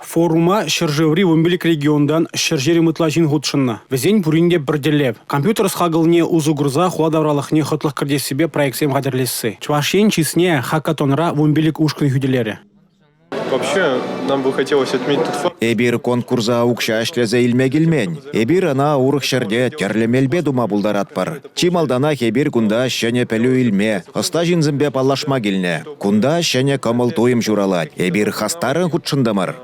Форума ҫӗршыври 15 регионтан 120 ытла ҫын хутшӑннӑ. Вӗсен пурин те пӗр тӗллев – компьютер ӑс-хакӑлне усӑ курса хула тавралӑхне хӑтлӑх кӗртессипе проектсем хатӗрлесси. Чӑваш Ен чысне хакатонра 15 ушкӑн хӳтӗлерӗ. Вообще, нам бы хотелось отметить тот факт. Эпир конкурса укҫа ӗҫлесе илме килмен. Эпир ӑна урӑх ҫӗрте тӗрлӗ мелпе тума пултаратпӑр. Чи малтанах эпир кунта ҫӗнӗ пӗлӳ илме, ӑста ҫынсемпе паллашма килнӗ. Кунта ҫӗнӗ кӑмӑл-туйӑм ҫуралать. Эпир хастаррӑн хутшӑнтӑмӑр.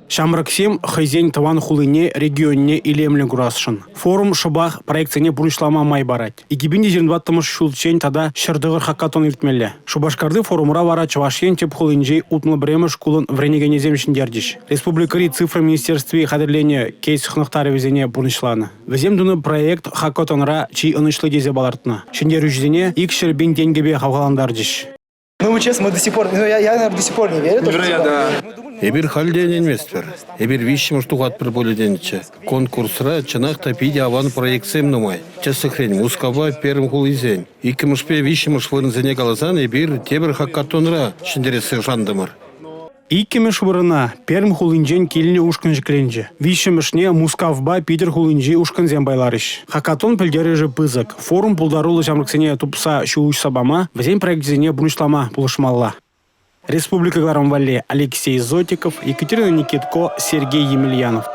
Ҫамрӑксем хӑйсен тӑван хулине, регионне илемлӗ курасшӑн. Форум шӑпах проектсене пурнӑҫлама май парать. 2024-мӗш ҫулччен тата 109 хакатон иртмелле. Шупашкарти форумра вара Чӑваш Ен тӗп хулинчи 61-мӗш шкулӑн вӗренекенӗсем ҫӗнтерчӗҫ. Республикӑри цифра министерстви хатӗрленӗ кейс хӑнӑхтарӑвӗсене пурнӑҫланӑ. Вӗсем тунӑ проект хакатонра чи ӑнӑҫли тесе палӑртнӑ. Ҫӗнтерӳҫӗсене 200 пин тенкӗпе хавхалантарчӗҫ. Ну, честно, мы до сих пор, ну, я, я наверное, до сих пор не верю. Невероятно. Эпир халь те ӗненместпӗр. Эпир виҫҫӗмӗш тухатпӑр пулӗ тенӗччӗ. Конкурсра чӑнах та питӗ аван проектсем нумай. Тӗслӗхрен, Мускавпа Пермь хулисен. Иккӗмӗшпе виҫҫӗмӗш вырӑнсене каласан эпир тепӗр хакатонра ҫӗнтерессе шантӑмӑр. Иккӗмӗш вырӑна Пермь хулинчен килнӗ ушкӑн ҫӗкленчӗ. Виҫҫӗмӗшне Мускавпа Питӗр хулинчи ушкӑнсем пайларӗҫ. Хакатон пӗлтерӗшӗ пысӑк. Форум пултаруллӑ ҫамрӑксене тупса ҫул уҫса пама, вӗсен проекчӗсене пурнӑҫлама пулӑшмалла. Республика кӑларӑм валли Алексей Зотиков, Екатерина Никитко, Сергей Емельянов.